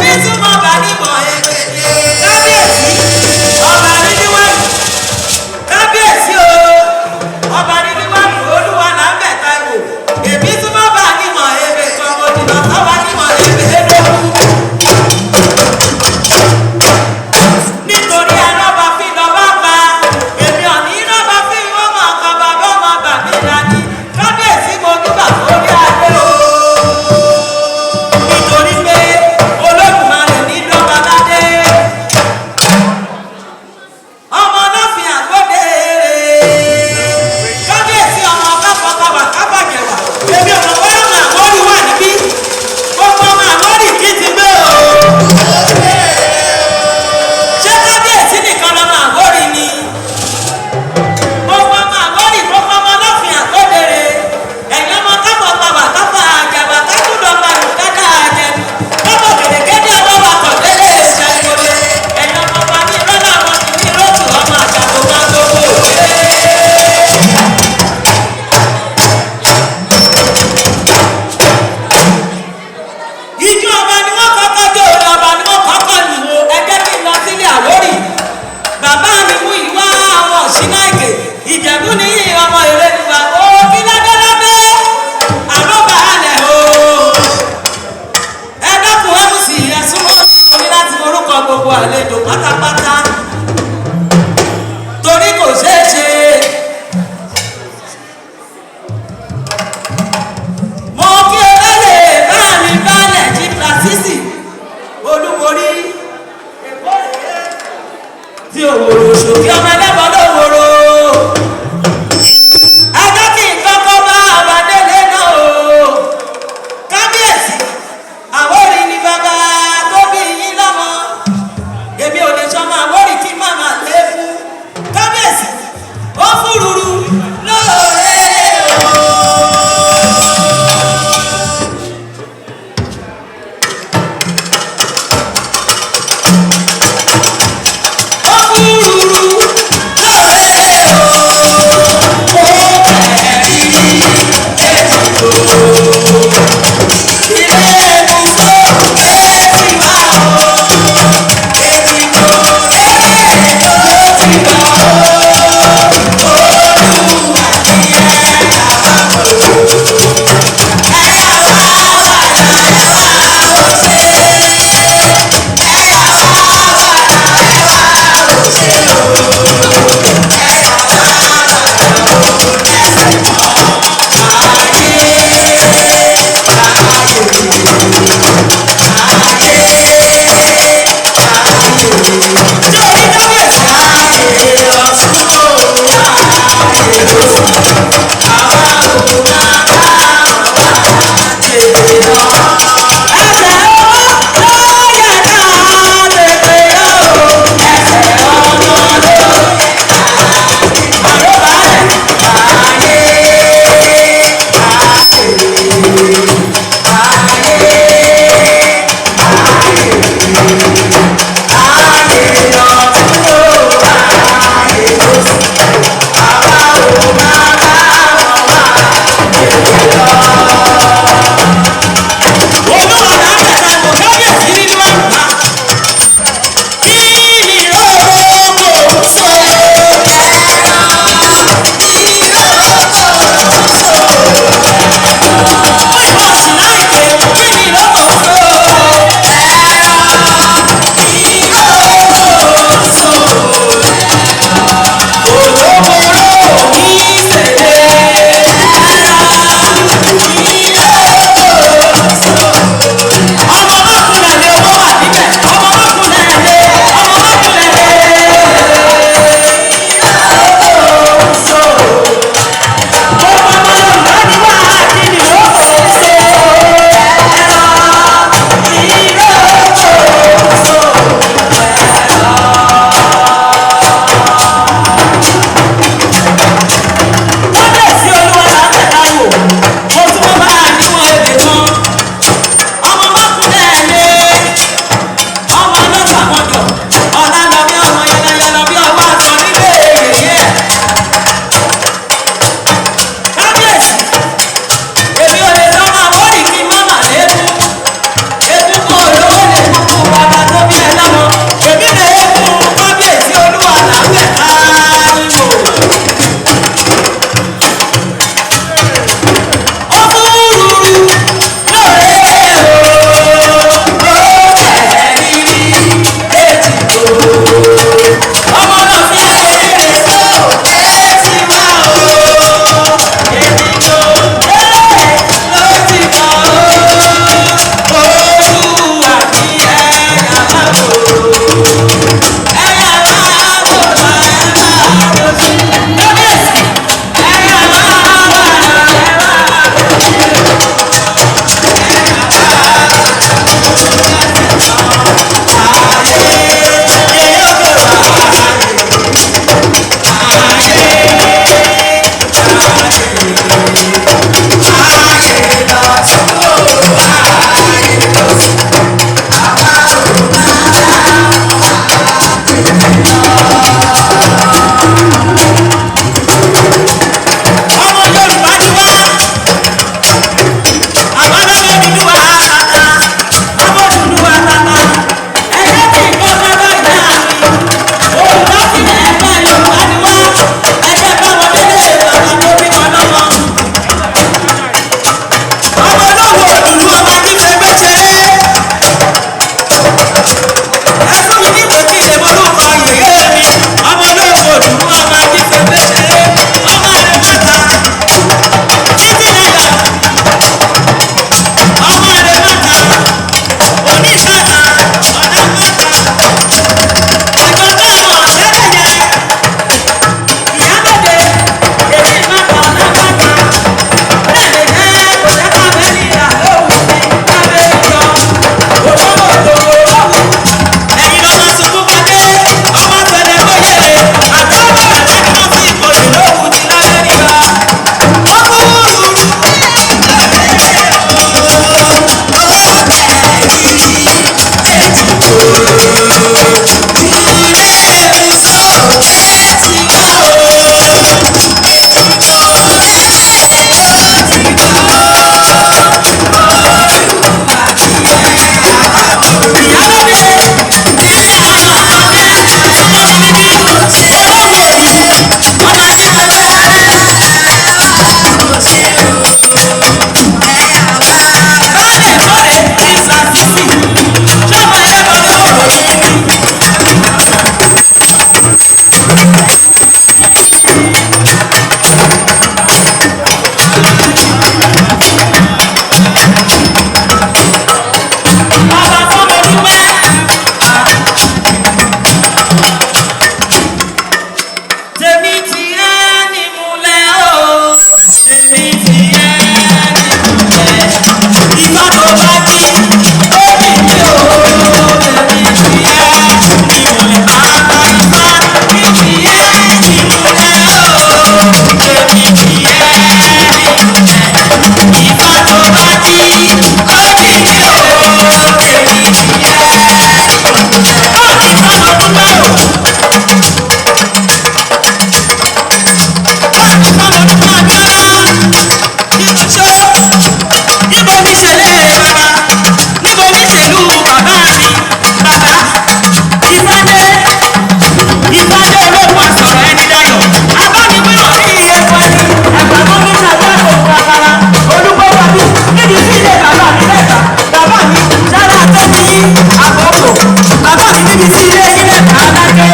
Èmi tún mọ̀ bá nímọ̀ ebèdè. Kábíyèsí ọba níníwájú. Kábíyèsí o, ọba níníwájú olúwa là ń bẹ̀ Táíwò. Èmi tún mọ̀ bá nímọ̀ ebè tọmọ òdìbò táwa nímọ̀ ebè lóru. Nítorí arọ́ba fi lọ́ba pa, èmi ọ̀ní rọ́ba fi wọ́n mọ̀ ọkọ̀ bàbá ọmọ bàbí lání. Kábíyèsí mo dúbà sórí adé o. Nítorí pé Olódùmarè ní lọ́ba ládé. Ọmọ ọlọ́fin àgbọ̀dé rè. Kábíyèsí ọmọ káfọ́káwà káfàjẹ̀wà. Èmi ọ̀nà bọ́lá ọmọ Àwórì wà níbí. Gbogbo ọmọ Àwórì kì í ti gbé o. Ṣé kábíyèsí nìkan lọmọ Àwórì ni? Gbogbo ọmọ Àwórì, gbogbo ọmọ ọlọ́fin àgbọ̀dẹ̀rẹ̀. Ẹ̀yin ọmọ káfọ̀ pàwà káfọ̀ àjàwà kákúndọ̀ pàrọ̀ kádà àjẹnu. Kọ́bọ̀ kèdèkéde ọlọ́wà kọ̀délé ṣàìmọ̀lẹ̀. Ẹ̀yin ọmọ ọba ní rọ́lá ọmọ sì ní rọ́tù ọmọ àjàgbò máa gbogbo òde. Ijó ọba ni wọ́n kọ́kọ́ jó, ọba ni wọ́n kọ́kọ́ lù ú. Ẹ jẹ́ kí n lọ sílé Àwórì. Bàbá mi mú ìwá àwọn Ṣínáìkè. Ìjẹ̀bú ní ọmọ Èrèlúwà. Ó kí ládéládé, àrọ́bà alẹ̀ o. Ẹ dákun MC ẹ súnmọ́ mi ní láti orúkọ gbogbo àlejò pátápátá. Torí kò ṣeé ṣe. Mo kí olóyè bá mi balẹ̀ jí Plasisi olúborí Èkó rèé tí òwòrò ṣòkè ọmọ ẹlẹ́bọ̀ lówòrò. Ẹjọ́ kí n kọ́kọ́ bá ọba délé náà o. Kábíyèsí, Àwórì ni bàbá tó bí yín lọ́mọ. Èmi ò lè sọmọ Àwórì kí màmá lé fún. Kábíyèsí, ó fúrúrú lóore o. Ó fúrúrú Báàmì sọ́mọ dúpẹ́ o. Báàmì sọ́mọ dúpẹ́ Abíọ́lá. Níbo ṣó? Níbo ní ṣẹlẹ̀ bàbá? Níbo ní ṣèlú bàbá mi? Bàbá Ìfádé Ìfádé ológun àsọ̀rọ̀ ẹni dayọ̀. Abánigbìmọ̀ ní iye kan ní ẹ̀gbàgbọ́ ní ṣàgbọ́n òkú àkàrà. Olúgbọ́wájú níbi tí ilé bàbá mi lẹ́gbàá. Bàbá mi sára tó ní àkókò. Bàbá mi níbi tí ilé yín lẹ́gbàá aláké.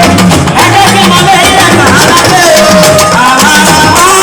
Ẹgbẹ́ kí mo lé yín lẹ́gbàá aláké o. Àwa wá ní bàbá.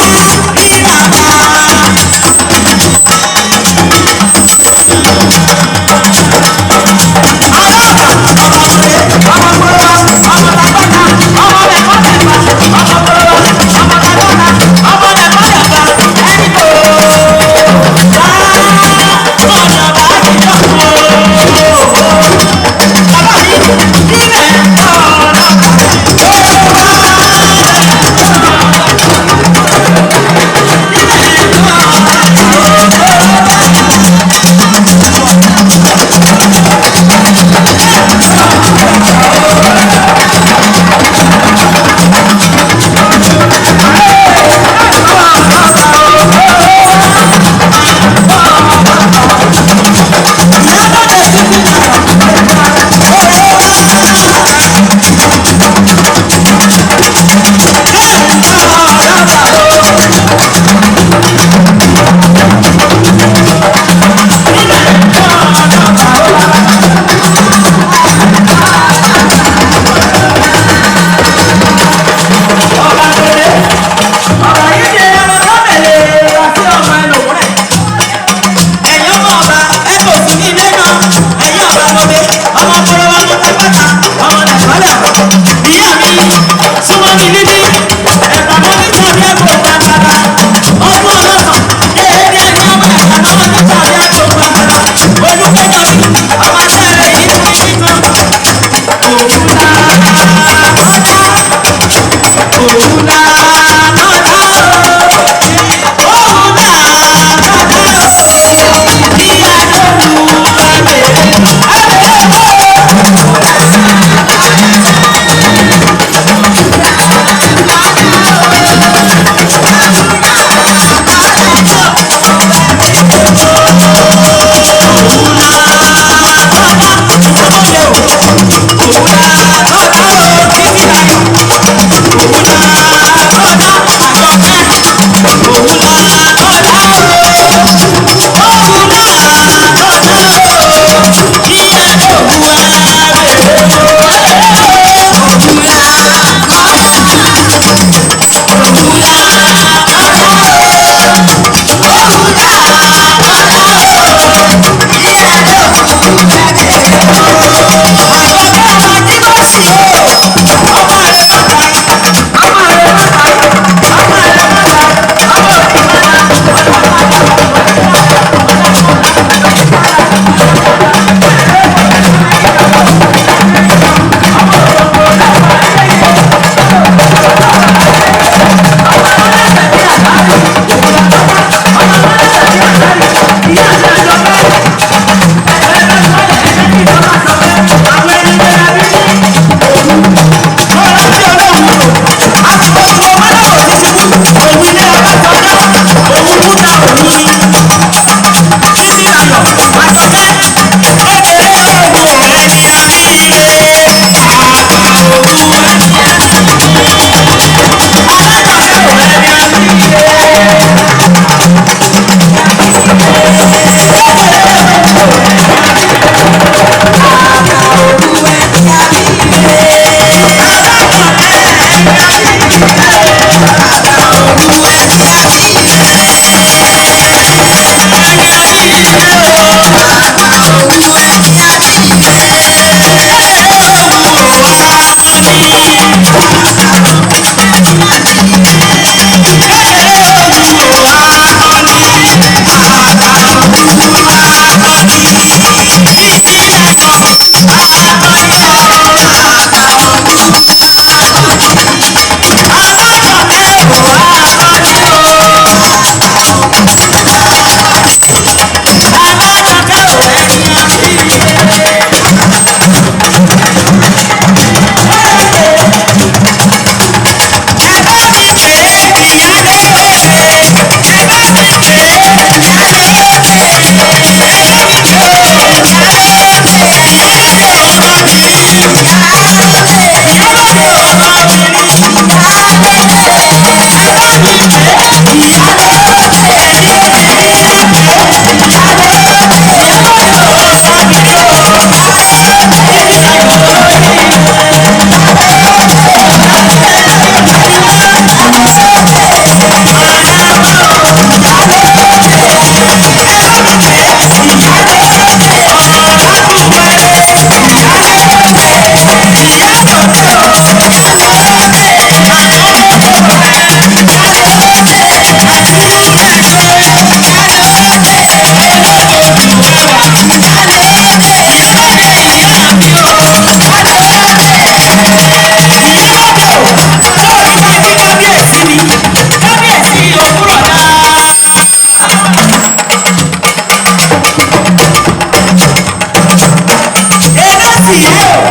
Tìyẹ́ o,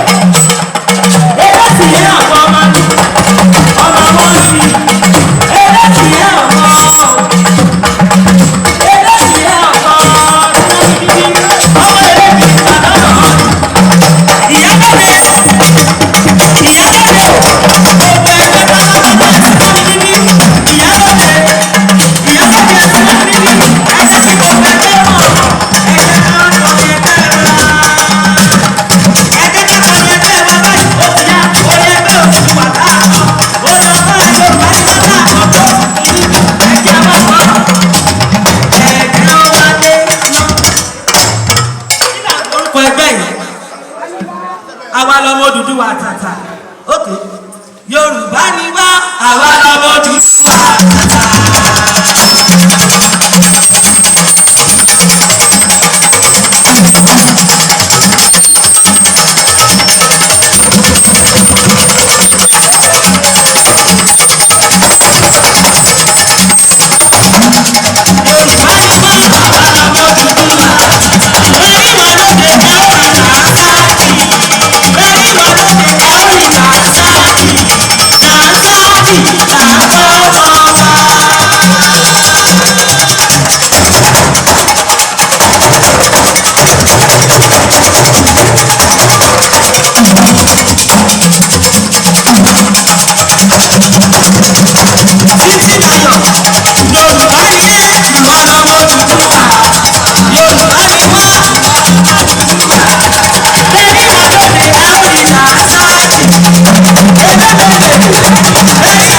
eré tìyẹ́ àwọn ọmọ ni, ọmọ wọn ni, eré tìyẹ́ ọmọ, eré tìyẹ́ ọmọ, ọmọ eré mi bàbá náà. Ìyá bẹ̀rẹ̀, ìyá bẹ̀rẹ̀ o, gbogbo ẹgbẹ́ pátápátá ẹ̀sìn náà ní bíbí, ìyá bẹ̀rẹ̀, ìyá bẹ̀rẹ̀ ẹ̀sìn náà ní bíbí, ẹ̀sìn tí gbogbo ẹgbẹ́ mọ̀, ẹ̀jẹ̀ náà lọ ní ẹgbẹ́ wa. Ẹjẹ́ ká kọrin ẹgbẹ́ wa báyìí, ó ti yá, orí ẹgbẹ́ Odùduwà tá a kọ, orí ọgbọ́n Yorùbá ní wọ́n tá a kọ tó sì kí ẹjẹ́ wa kọ́. Ẹ̀jẹ̀ wa dé ná. Nígbà orúkọ ẹgbẹ́ yìí, àwa lọmọ Odùduwà tàtà. Ókè. Yorùbá ni wá, àwa lọmọ Odùduwà tàtà. Yorùbá ni wá, àwa lọmọ Odùduwà. Lórí wa lóde ẹ ó rí Dàńsákì. Lórí wa lóde ẹ ó rí Dàńsákì. Dàńsákì là ń bọ́ ọmọ wa. Títí láyọ̀, Yorùbá ni ẹ́, ìwọ lọmọ Odùduwà. Yorùbá ni wá. Lẹ́yìn wa lóde ẹ ó rí Dàńsákì. Ebébébé, lẹ́yìn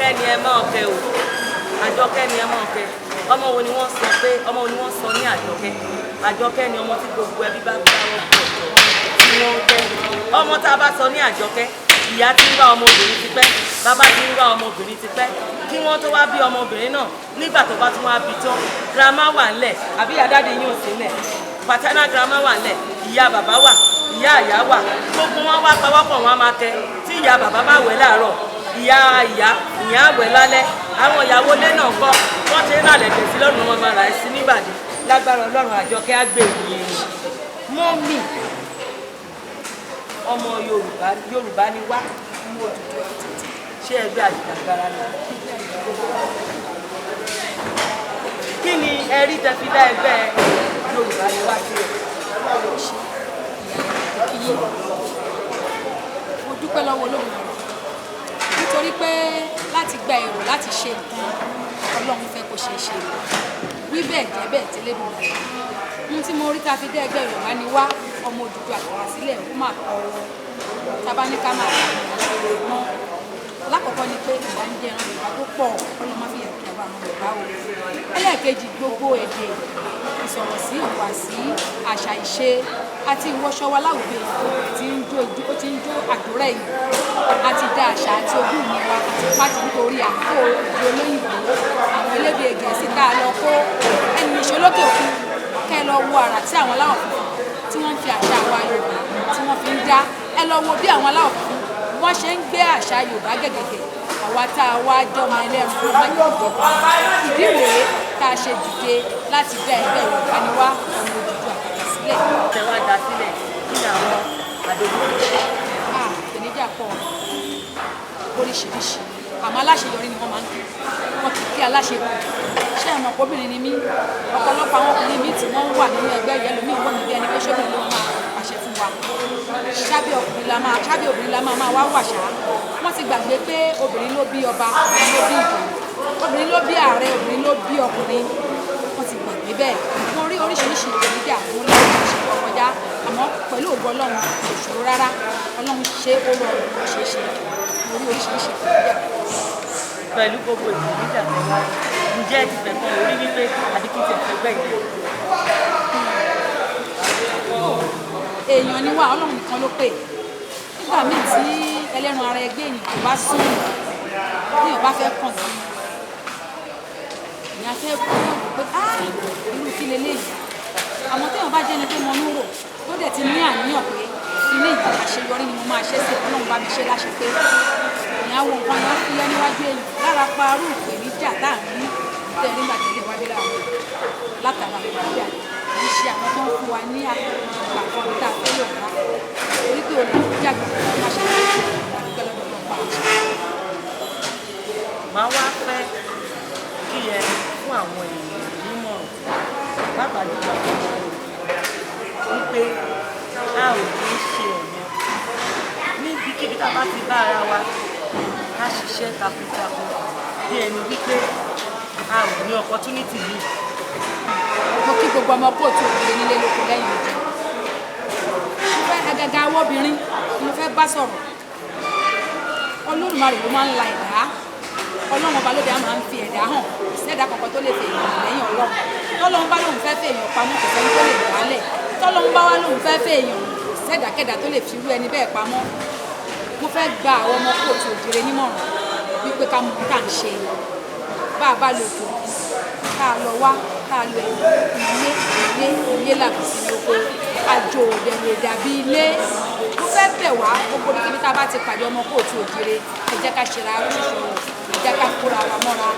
Àjọkẹ́ ni ẹ máa kẹ́ o, Àjọkẹ́ ni ẹ máa kẹ́. Ọmọ wo ni wọ́n sọ pé, ọmọ wo ni wọ́n sọ ní Àjọkẹ́? Àjọkẹ́ ni ọmọ tí gbogbo ẹbí bá gbá wọn pọ̀ jọ tí wọ́n ń kẹ́. Ọmọ tá a bá sọ ní Àjọkẹ́, ìyá tí ń wá ọmọbìnrin ti pẹ́, bàbá tí ń wá ọmọbìnrin ti pẹ́ kí wọ́n tó wá bí ọmọbìnrin náà. Nígbà tó bá tún wá bí tán, grandma wà ńlẹ̀, àbí ìyá daddy yín ò sí ńlẹ̀? Paternal grandma wà ńlẹ̀, ìyá bàbá wà, ìyá ìyá wà, gbogbo wọn wá pawọ́pọ̀, wọn á máa kẹ́. Tí ìyá bàbá bá wẹ̀ láàárọ̀, ìyá ìyá ìyá àwẹ̀ lálẹ́. Àwọn ìyàwó ilé náà kọ́ wọ́n ṣe ń ràlẹ̀ dẹ̀ sí lọ́rùn, wọn máa rà ẹ́ sí nígbàdí. Lágbára Ọlọ́run, Àjọkẹ́ á gbè yín. Mummy, ọmọ Yorùbá, Yorùbá ni wá. Ṣé ẹgbẹ́ àjìjàgbara ni? Kí ni ẹ rí tẹ́ fi dá ẹgbẹ́ Yorùbá ni wá sílẹ̀? Kí mo dúpẹ́ lọ́wọ́ Olódùmarè, nítorí pé láti gba èrò láti ṣe nǹkan, Ọlọ́run fẹ́ kó ṣeé ṣe. Wí bẹ́ẹ̀, jẹ́ bẹ́ẹ̀ tí Elédùmarè. Ohun tí mo rí tá a fi dá ẹgbẹ́ Yorùbá ni wá, ọmọ Odùduwà àtàrà sílẹ̀, ó máa kọ́ ọ. Tá a bá ní ká máa kà mọ́, lákọ̀ọ́kọ́ ni pé ìyà ń jẹ ẹran Yorùbá tó pọ̀. Ọlọ́run má fi yà kí àwọn Yorùbá o. Ẹlẹ́ẹ̀kejì, gbogbo èdè, ìsọ̀rọ̀ sí, ìhùwàsí, àṣà, ìṣe àti ìwọṣọ wa láwùjọ èèyàn tí ń jó, ó ti ń jó àdúrà yìí. Àti dá àṣà àti ogún ìní wa àti pàtì nítorí àkó èdè olóyìnbó, àwọn elédè Gẹ̀ẹ́sì tá a lọ kó. Ẹni ìṣolókè òkun, kẹ́ ẹ lọ wo àrà tí àwọn aláwọ̀ funfun tí wọ́n ń fi àṣà wa Yorùbá tí wọ́n fi ń dá. Ẹ lọ wo bí àwọn aláwọ̀ funfun wọ́n ṣe ń gbé àṣà Yorùbá gẹ̀gẹ̀gẹ̀. Àwa tá a wá jọmọ ẹlẹ́rù fún májèlé. Ìdí rèé tá a ṣe dìde láti dá ẹgbẹ́ Yorùbá ni wá, ọmọ Odùduwà àtàtà sílẹ̀. Tẹ wá dá sílẹ̀, kí ni àwọn àdókòwò? Ah, ìpèníjà pọ̀ oríṣiríṣi, àmọ́ aláṣeyọrí ni wọ́n máa ń kí, wọ́n kì í kí aláṣekù. Ṣé ẹ mọ̀ pé obìnrin ni mí? Ọ̀pọ̀lọpọ̀ àwọn ọkùnrin mi tí wọ́n wà nínú ẹgbẹ́ yẹn lómi ìwọ́n mi bí ẹni pé ṣóbìnrin ló máa pàṣẹ fún wa, ṣábẹ́ ọkùnrin la máa, ṣábẹ́ obìnrin la máa máa wá wàṣà. Wọ́n ti gbàgbé pé obìnrin ló bí ọba, obìnrin ló bí ìjòyè, obìnrin ló bí ààrẹ, obìnrin ló bí ọkùnrin. Wọ́n ti gbàgbé bẹ́ẹ̀. Mo rí oríṣiríṣi ìpèníjà, mo ní oríṣiríṣi ìkọ́ kọjá, àmọ́ pẹ̀lú ògo Ọlọ́run, kò ṣòro rárá. Ọlọ́run ṣe ó rọrùn, ó ṣeé ṣe. Mo rí oríṣiríṣi ìpèníjà. Pẹ̀lú gbogbo ìpèníjà tẹ wá, ǹjẹ́ ẹ ti fẹ́ kan orí wípé àbí kí tiẹ̀ fẹ́ gbẹ̀yìn? Èèyàn ni wá, Ọlọ́run nìkan ló pè. Nígbà míì tí ẹlẹ́ran ara ẹgbẹ́ èèyàn kò bá sún, téèyàn bá fẹ́ kàn sí ìyá fẹ́ kú pé á irú kí leléyìí. Àmọ́ téèyàn bá jẹ́ni tó mọnú rò, tó dẹ̀ ti ní àníyàn pé ilé yìí, àṣeyọrí ni mo máa ṣe sí, Ọlọ́run bá mi ṣe láṣẹ pé ìyẹn àwọn nǹkan yẹn fúyẹ́ níwájú èèyàn lára parú ìpèníjà tá à ń rí tẹ́ nígbà tẹ́lẹ̀ wá dé láàárọ̀ látara ìpèníjà. Kì í ṣe àwọn tó ń fún wa ní àgbà kan tá a fẹ́ lò rárá, torí pé olè jàgbà má ṣe àdúgbò lọ́dọ̀ ọlọ́pàá àṣẹ. Màá wá fẹ́ kí ẹ fún àwọn èèyàn nímọ̀ràn, pàápàá jùlọ àwọn ọmọ Yorùbá, wípé a ò kì í ṣe ọ̀lẹ. Níbikíbi tá a bá ti bá ara wa, ká ṣiṣẹ́ takuntakun bí ẹni wípé a ò ní opportunity yìí. Mo kí gbogbo ọmọ kóòtù òkèlè nílé lóko lẹ́yìn odi. Mo fẹ́ agaga awọ́ obìnrin ni mo fẹ́ bá sọ̀rọ̀. Olódùmarè ló máa ń la ẹ̀dá. Ọlọ́run ọba lóde á máa ń fi ẹ̀dá hàn. Kò sí ẹ̀dá kankan tó lè fi èèyàn hàn lẹ́yìn Ọlọ́run. Tọ́lọ́run bá lóun fẹ́ fi èèyàn pamọ́, kò sẹ́ni tó lè dálẹ̀. Tọ́lọ́run bá wá lóun fẹ́ fi èèyàn, kò sẹ́dàkẹ́dà tó lè fi irú ẹni bẹ́ẹ̀ pamọ́. Mo fẹ́ gba àwọn ọmọ kóòtù òjìrè nímọ̀ràn wípé ká mọ ohun tá à ń ṣe. Bá a bá lò tó ká lọ wá, ká lọ ilé, ilé ilé làbùsí ní oko, àjò òdẹ̀ lè dàbí ilé. Mo fẹ́ bẹ̀ wá, gbogbo ibikíbi tá a bá ti pàdé ọmọ kóòtù òjìrè, ẹ jẹ́ ká ṣe ra lóṣooṣù, ẹ jẹ́ ká kóra wa mọ́ra.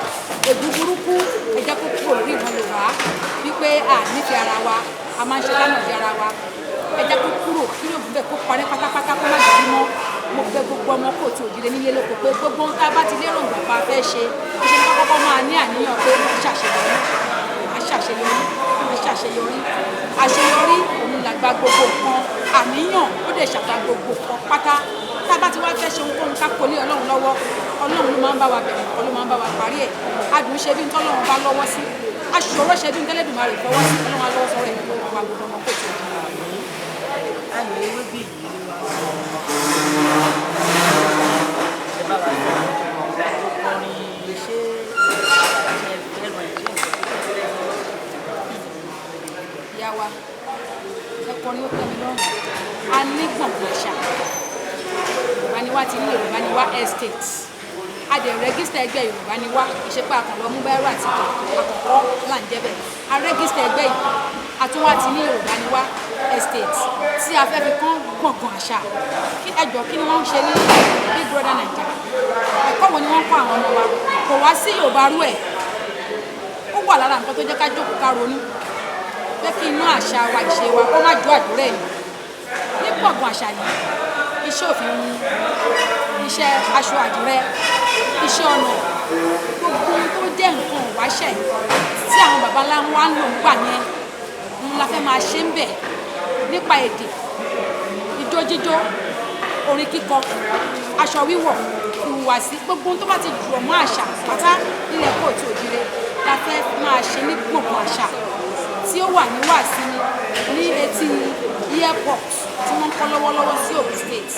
Ègún burúkú, ẹ jẹ́ kó kúrò lórí ìran Yorùbá wípé a nífẹ̀ẹ́ ara wa, a máa ń ṣe lánàá di ara wa. Ẹ jẹ́ kó kúrò, kí ló bẹ̀ kó parẹ́ pátápátá, kó má dàbí mọ́. Mo bẹ̀ gbogbo ọmọ kóòtù òjìrè nílé lóko pé gbogbo ohun tá a bá ti lérò ìgbà pa fẹ́ ṣe, ṣe ní kọ́kọ́ máa ní àníyàn pé mo ṣàṣeyọrí, màá ṣàṣeyọrí, màá ṣàṣeyọrí. Àṣeyọrí òun làgbà gbogbo nǹkan. Àníyàn ó dẹ̀ ṣàgbà gbogbo nǹkan pátá. Tá a bá ti wá fẹ́ ṣe ohunkóhun, ká kó lé Ọlọ́run lọ́wọ́. Ọlọ́run ló máa ń bá wa bẹ̀rẹ̀ nǹkan, ló máa ń bá wa parí ẹ̀. Adùn ṣe bí ntọ́lọ́run bá lọ́wọ́ sí, aṣòro ṣe bí ntẹ́lẹ́dùmarè fọwọ́ sí. Ọlọ́run á lọ́wọ́ sọ̀rọ̀ ẹ̀ gbogbo wa, gbogbo ọmọ kóòtù òjìrè. Ayọ̀ ewé bí yìí ló wá ẹ bá wa sọ tó kọrin. Ìyá wa, ẹ kọrin, ó tẹ́ mi lọ́rùn. A ní gbọ̀ngàn àṣà Yorùbá Ni Wá ti ní Yorùbá Ni Wá Estate. A dẹ̀ register ẹgbẹ́ Yorùbá Ni Wá. Ìṣepá àkànlọ́ mú báírò àti àkọ́kọ́ là ń jẹ́ bẹ́ẹ̀. A register ẹgbẹ́ yìí, a tún wá ti ní Yorùbá Ni Wá Estate tí a fẹ́ fi kán gbọ̀ngàn àṣà. Kí ẹjọ́, kí ni wọ́n ń ṣe ní Big Brother Naija? Ẹ̀kọ́ wo ni wọ́n ń kọ́ àwọn ọmọ wa? Kò wá sí Yorùbá rú ẹ̀. Ó wà lára nǹkan tó jẹ́ ká jókòó, ká ronú pé kí inú àṣà wa, ìṣe wa, kó má jó àdúrà ẹ̀yìn. Ní gbọ̀ngàn àṣà yìí, iṣẹ́ òfin, iṣẹ́ aṣọ àdìrẹ, iṣẹ́ ọnà, gbogbo ohun tó jẹ́ nǹkan ìwáṣẹ̀ tí àwọn baba ńlá wa ń lò ń gbà yẹn ń la fẹ́ máa ṣe ń bẹ̀, nípa èdè, ijó jíjó, orin kíkọ, aṣọ wíwọ̀, ìhùwàsí, gbogbo ohun tó bá ti jùrọ̀ mọ́ àṣà pátá nílẹ̀ káàárọ̀ oòjíire la fẹ́ máa ṣe ní gbọ̀ngàn àṣà tí ó wà ní Wàsímì, ní etí airport tí wọ́n ń kọ́ lọ́wọ́lọ́wọ́ sí Ogun State.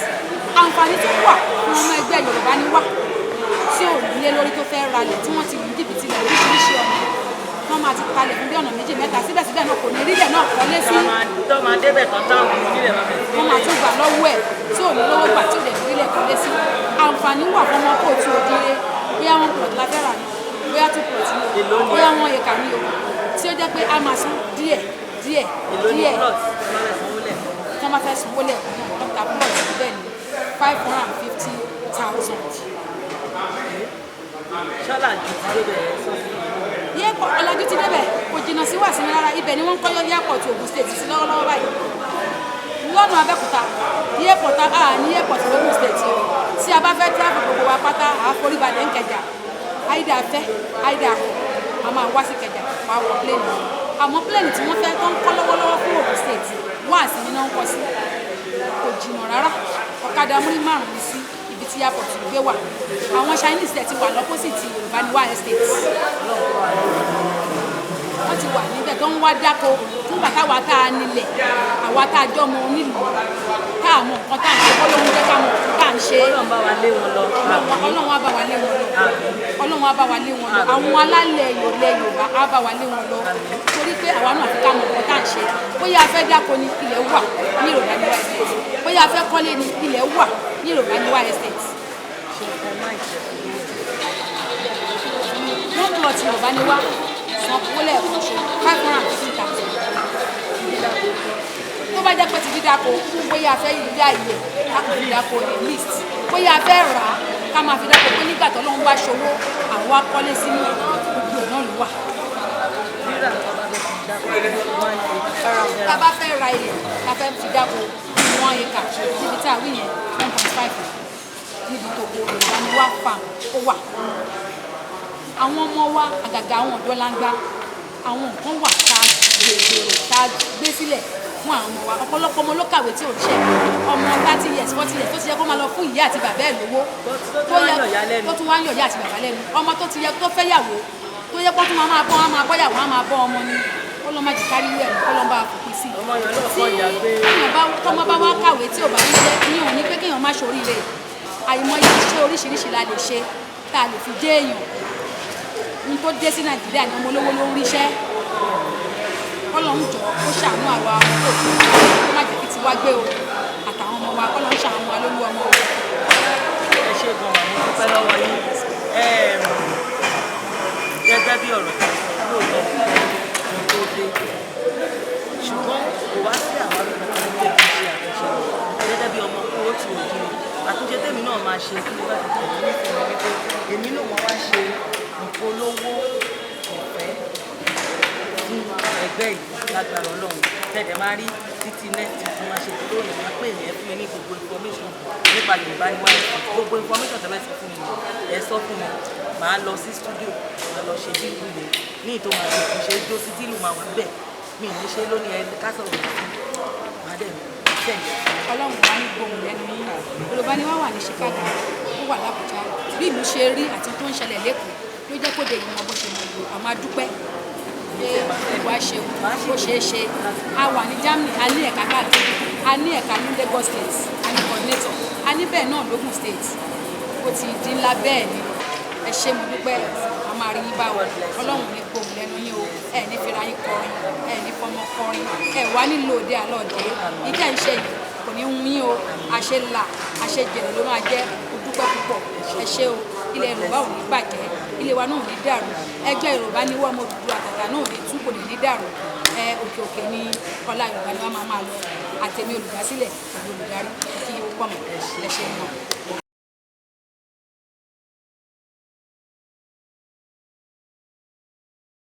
Àǹfààní tó wà fún ọmọ ẹgbẹ́ Yorùbá Ni Wá tí ò nílé lórí, tó fẹ́ ralẹ̀, tí wọ́n ti lù ní jìbìtì lẹ̀ oríṣiríṣi ọ̀nà, wọ́n máa ti palẹ̀ fún bí ọ̀nà méjì, mẹ́ta, síbẹ̀síbẹ̀ náà kò ní rílẹ̀ náà kọ́lé sí. Tó máa débẹ̀ tán, táwọn onílẹ̀ máa bẹ̀rẹ̀ sí. Wọ́n máa tún gbà lọ́wọ́ ẹ̀, tí ò ní lówó gbà, tí ò dẹ̀ rílẹ̀ kọ́lé sí. Àǹfààní wà fún ọmọ káàárọ̀ oòjíire, bóyá 1 plot la fẹ́ rà ní, bóyá 2 plot ní Èló o, ni? bóyá 1 acre ní o, tí ó jẹ́ pé a máa san díẹ̀ díẹ̀ Èló ni díẹ̀. plot tí wọ́n fẹ́ sanwó lẹ̀? Tí wọ́n bá fẹ́ sanwó lẹ́ẹ̀kan náà, wọ́n ta plot bẹ́ẹ̀ ní 550,000. Ṣọ́làjú ti débẹ̀ ẹ̀ sọ fún mi. Airport, ọ̀làjú ti débẹ̀, kò jìnnà sí Wàsímì rárá. Ibẹ̀ ni wọ́n ń kọ́ airport Ogun State sí lọ́wọ́lọ́wọ́ báyìí lọ́nà Abẹ́òkúta. Airport a ní airport l'Ogun State o. Tí a bá fẹ́ travel, gbogbo wa pátá à á forí balẹ̀ ń Kẹjà. Àìdá fẹ́ àìdá kọ̀, a máa wá sí Kẹjà, wá wọ plane. Àmọ́ plane tí wọ́n fẹ́ tó ń kọ́ lọ́wọ́lọ́wọ́ fún Ogun State, Wàsímì náà ń kọ́ sí. Kò jìnnà rárá, ọ̀kadà múrí márùn-ún ní sí ibi tí airport gbé wà. Àwọn Chinese tẹ̀ ti wà l'opposite Yorùbá Ni Wá Estate. Wọ́n ti wà níbẹ̀ tó ń wá dáko nígbà táwa tá a nílẹ̀, àwa tá a jọ́ ọmọ onílùú, tá a mọ nǹkan tá a ń ṣe. Kọ́lọ́hún jẹ́ ká mọ nǹkan tá a ń ṣe. Ọlọ́run bá wa lé wọn lọ. Ọlọ́run á bá wa lé wọn lọ. Ọlọ́run á bá wa lé wọn lọ. Àwọn alálẹ̀ ìrọ̀lẹ́ Yorùbá á bá wa lé wọn lọ, torí pé àwa náà fi ká mọ nǹkan tá à ń ṣe. Bóyá a fẹ́ dáko ni, ilẹ̀ wà ní Yorùbá Ni Wá Estate. Bóyá a fẹ́ kọ́lé ni, ilẹ̀ wà ní Yorùbá Ni Wá Estate. Ṣe ẹ má ìṣe? 1 plot Yorùbá Ni Wá, san owó lẹ́ẹ̀kan ṣe, 550,000. Tó bá jẹ́ pé ti dídáko, bóyá a fẹ́ dá ilẹ̀ ká kò fi dáko ní list, bóyá a fẹ́ rà á ká máa fi dáko, pé nígbà tó lọ́n bá ṣòwò àwọn akọ́lé sínú ẹ̀, gbogbo ẹ̀ náà ló wà. Rírà tó bá fẹ́ fi dáko, 1 acre? Tá a bá fẹ́ ra ilẹ̀ tá a fẹ́ fi dáko, 1 acre níbi tá a wí yẹn, 1.5 níbi tó kó Yorùbá Ni Wá Farm ó wà. Àwọn ọmọ wa, àgàgà àwọn ọ̀dọ́ langba, àwọn nǹkan wà tá a gbèrò, tá a gbé sílẹ̀ fún àwọn ọmọ wa. Ọ̀pọ̀lọpọ̀ ọmọ ló kàwé tí ò ríṣẹ́. Ọmọ 30 years, 40 years, tó ti yẹ kó máa lọ fún ìyá àti bàbá ẹ̀ lówó, tó tún wá ń yọ̀ ìyá lẹ́nu. Tó tún wá ń yọ̀ ìyá àti bàbá lẹ́nu. Ọmọ tó ti yẹ tó fẹ́ yàwó, tó yẹ kó tún máa bọ́, wọn máa bọ́ yàwó, wọn máa bọ́ ọmọ ni. Kó lọ́ má jì kárí ẹ̀, kó lọ́ bá a fòpin sí i. Ọmọ yẹn náà Tí kọ́ ìyá gbé. èèyàn bá, tọmọ bá wá kàwé tí ò bá ríṣẹ́, ìyẹn ò ní pé kéèyàn má ṣoríire. Àìmọye iṣẹ́ oríṣiríṣi la lè ṣe tá a lè fi jẹ́ èèyàn. Ohun tó dé sí Nàìjíríà ni ọmọ olówó ló ń ríṣẹ́. Kọ́lọ́hún jọ kó ṣàánú àwa òkú, kó má jẹ́ kí tiwa gbé o, àtàwọn ọmọ wa. Kọ́lọ́hún ṣàánú wa lólú ọmọ o. Ẹ ṣe gan-an, mo dúpẹ́ lọ́wọ́ yín. Gẹ́gẹ́ bí ọ̀rọ̀ tó sọ, lóòótọ́ ohun tó dé, ṣùgbọ́n kò wá sí àwọn akẹ́kọ̀ọ́ tó lè fi ṣe àtúnṣe. Gẹ́gẹ́ bí ọmọ káàárọ̀ oòjíire, àtúnṣe tèmi náà máa ṣe tí mo bá ti tẹ̀lé nísìnyí wípé èmi náà máa wá ṣe ìpolówó ọ̀fẹ́ fún ẹgbẹ́ yìí lágbára Ọlọ́run. Tẹ̀dẹ̀ máa rí títí next week tí máa ṣe ìpolówó yẹn, máa pè ní ẹ fún mi ní gbogbo information nípa Yorùbá Ni Wá. Gbogbo information tẹ́ bá sọ fún mi, ẹ sọ fún mi, màá lọ sí studio, màá lọ ṣe bílù yẹn ní ìtò, máa ṣe ṣe jó sí tílù máa wà bẹ́ẹ̀. Mi ì ní ṣe lónìí, ẹ ká sọ̀rọ̀ sí, màá dẹ̀ send ẹ̀. Ọlọ́run wá ní gbóhùn lẹ́nu yín. Yorùbá Ni Wá wà ní Chicago, ó wà l'Ábùjá. Bí ìlú ṣe rí àti tó ń ṣẹlẹ̀ l'Ékòó ló jẹ́ kó de ìmọ̀ bó ṣe mọ ìlú. Àmọ́ a dúpẹ́ pé ìwà ṣe bó ṣe é ṣe. A wà ní Germany, a ní ẹ̀ka káàkiri, a ní ẹ̀ka ní Lagos State, a ní coordinator, a ní bẹ́ẹ̀ náà l'Ógùn State. Ó ti di ńlá bẹ́ẹ̀ ni. Ẹ ṣé, mo dúpẹ́. A máa rí yín báwo. Ọlọ́run ní gbóhùn lẹ́nu yín o. Ẹ ní fira yín kọrin, ẹ ní fọmọ kọrin, ẹ wá nílò òde àlọ́ọ̀dẹ. Ìjà ìṣe yìí kò ní hun yín o. Àṣẹ là, àṣẹ jèrè ló máa jẹ́. Mo dúpẹ́ púpọ̀, ẹ ṣé o. Ilẹ̀ Yorùbá ò ní bàjẹ́, ilé wa náà ò ní dàrú. Ẹgbẹ́ Yorùbá ní wọ́n, ọmọ Odùduwà àtàtà náà ò ní tú, kò ní ní dàrú. Ẹ òkè òkè ní ọlá Yorùbá ni wọ́n máa máa lọ. Àtẹ̀mí olùdásílẹ̀ pẹ̀lú olùdarí kí ó pọ̀ mọ́. Ẹ ṣé náà.